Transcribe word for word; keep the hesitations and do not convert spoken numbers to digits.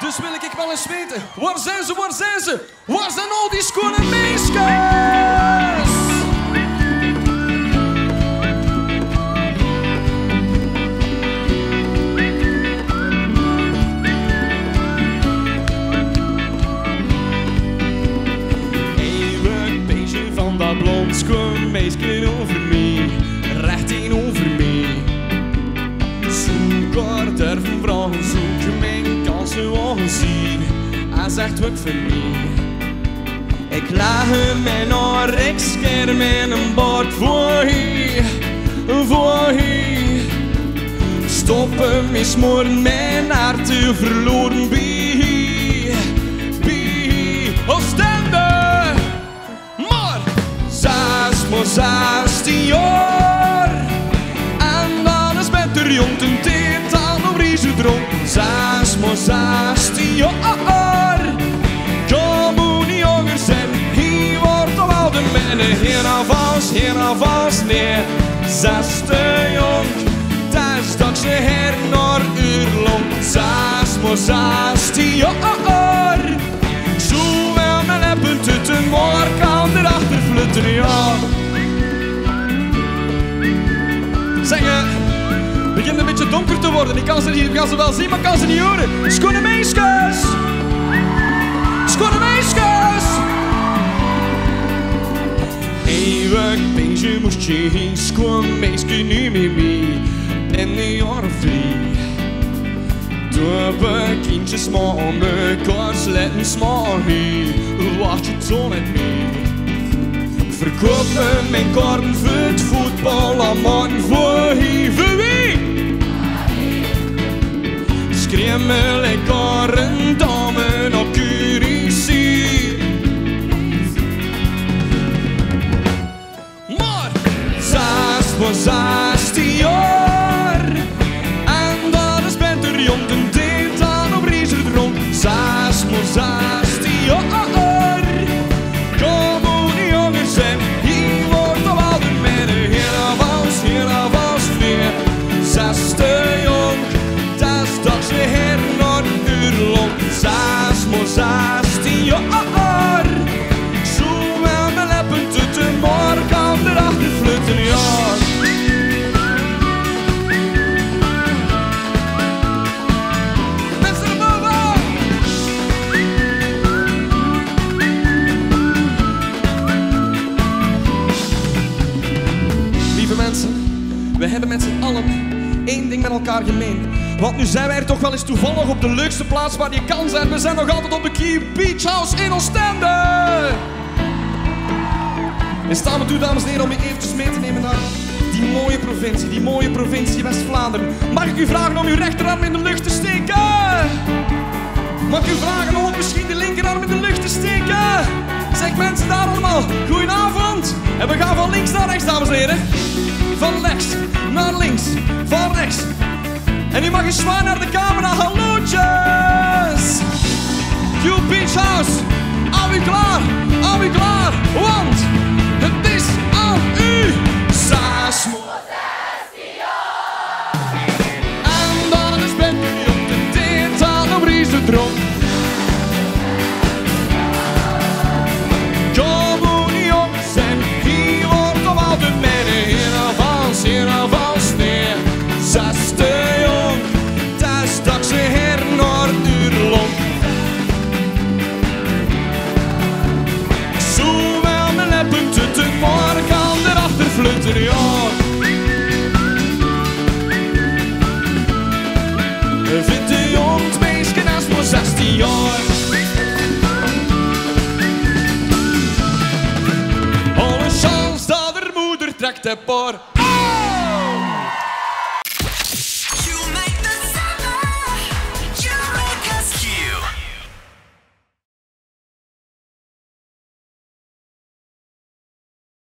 Dus wil ik wel eens weten, waar zijn ze, waar zijn ze? Waar zijn al die schone meiskes? Eeuwig bezig van dat blond schoon meiske over mie, recht tegenover mie. Zoe kort durf vraoge, zoek mien kanse waal zien. Hae zag: "Wat veur mie." Ik lach mien oor, ik scher mien baord. Veur hie, veur hie. Stop mien smoren, mien hart verloren bie, bie Oostende. Maar zes maol zestien jaor en dan is Peter Jong ten tien aan op Riezendronk. Zes maol zestien jaor. Kom oe nie jonger zien, hie woort al de menne. Hie nao vas, hie nao vas, nee. Zes te jong, dat is dat ze her nao uur lont. Zes maol zestien jaor. Zoe wel mien leppe tutte, morge kan d'r achter flutte, jao. Zeg, eh, het begint een beetje donker te worden. Ik kan ze niet, ik kan ze wel zien, maar ik kan ze niet horen. Schone meiskes! Schone meiskes! Eeuwig bezig, mos je hie, schoon meiske, nie mie mie. Ben de jaore vrie. Doe bekindjes, maar mekaar sletten smaak hie. Wacht je zo net mee. Verkoop mien kaarte veur 't voetbal aan man veur hie. Veur wie? Schreeuw me lekker een dame op Curaçao. Maar zes maol zestien jaor en dan is Peter Jong ten tien aan op Riezendronk. Zes maol zestien jaor. Kom oe nie jonger zien, hie woort al de menne. Hie nao vas, hie nao vas, nee. Zes te jong, dat is dat ze her nao uur lont. Zes maol zestien jaor. Zoe wel mien leppe tutte, morge kan d'r achter flutte, jao. Mensen, naar boven! Lieve mensen, we hebben met z'n allen één ding met elkaar gemeen. Want nu zijn wij er toch wel eens toevallig op de leukste plaats waar je kan zijn. We zijn nog altijd op de Key Beach House in Oostende. En sta me toe, dames en heren, om u eventjes mee te nemen naar die mooie provincie, die mooie provincie West-Vlaanderen. Mag ik u vragen om uw rechterarm in de lucht te steken? Mag ik u vragen om ook misschien de linkerarm in de lucht te steken? Zeg mensen daar allemaal, goedenavond. En we gaan van links naar rechts, dames en heren. Van rechts naar links, van rechts. En u mag eens zwaaien naar de camera. Hallootjes! Key Beach House, aan u klaar, aan u klaar, want het is aan u. Zes maol zestien jaor. En dan is Peter Jong ten tien aan op Riezendronk. Kom oe nie jonger zien, hie woort al de menne. Hie nao vas, hie nao vas, nee. Zes te jong, dat is dat ze her nao uur lont. Zoe wel mien leppe tutte, morge kan d'r achter flutte, jao. Witte jong, meiske, zes maol zestien jaor. Alle chance dat d'r moder trekt, hè, paar.